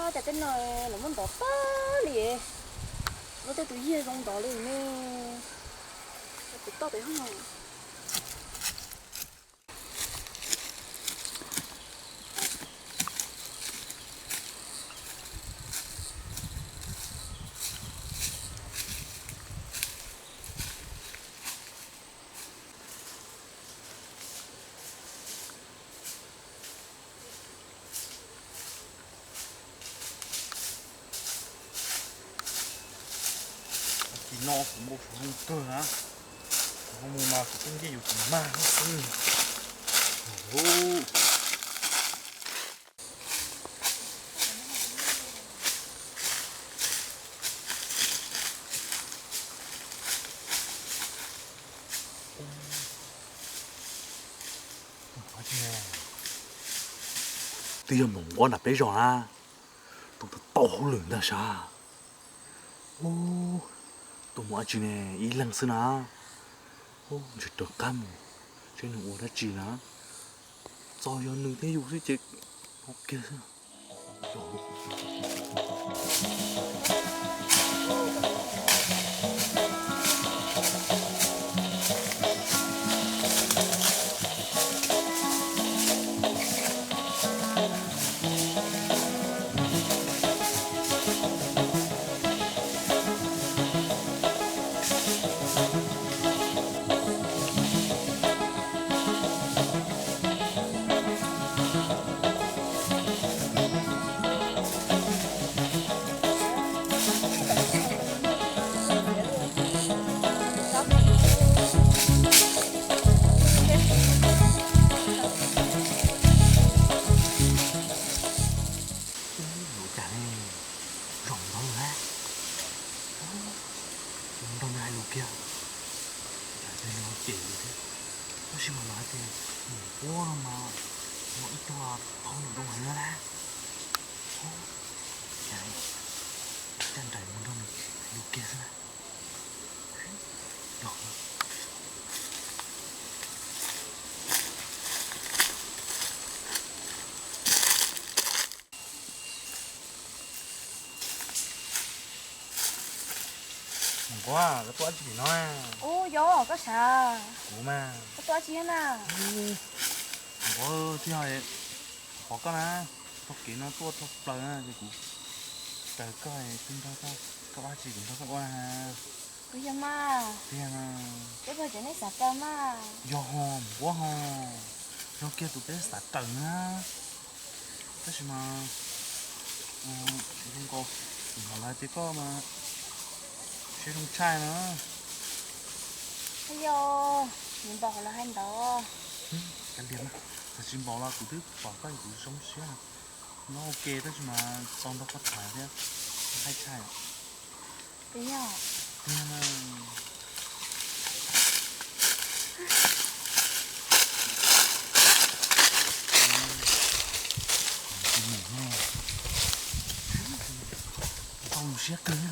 Cas tej no los muab ntov tag li, muab tej tus yig zoo ntov li ne. Tus toj pem hoob. Tam sim no kuv npau suav zoo kawg na. Kuv ho mus mas kuv twb nce yus tus mag xwb. Twb yog maum nquab nram peb zos na, tus tau hauj lwm ntag sav. Ub, tus mus dab tsi ne, ib leeg xwb na. Ub, ntshe raws qab mus seb nws ua dab tsi na. Txog yog nws thiab yus xwb ces ua kiag xwb. Ua cas ne, zaum ntawd lawm, mus nrog nws hais lus kiag. Cas nws ho cem yus thiab. Tab sis mas lawv hais tias mus nquab no mas yog ib tug tau hauj lwm zoo heev na. Cas nraim mus nrog nws hais lus kiag xwb na. Maum nquab, koj tuaj dab tsi tim no? Ub, yog koj sav? Kuv mas. Koj tuaj dab tsi na? Maum nquab, twb yog thov koj na, taug kev no tuaj tau plaws na ces kuv raws koj, twb nrog koj, koj ua dab tsi kuv nrog koj ua na. Kuv yog mas. Twb yog na. Peb puas cov nej xav raws mas? Yog ho, maum nquab ho, yog kiag tus peb xav raws na. Tab sis mas zoo nkaus, kuv hnov lawv hais tias koj mas siab zoo tshaj na. Yog, nws npaum lawv hais ntawd. Kav liam mas, txawm tsis npaum los kuv twb pom koj es kuv zoo siab. Nyob ua ke tab sis mas tau nrog koj tham thiab, haib tshaj. Tiag. Tiag. Tsis mus ne, tau lus siab kawg li.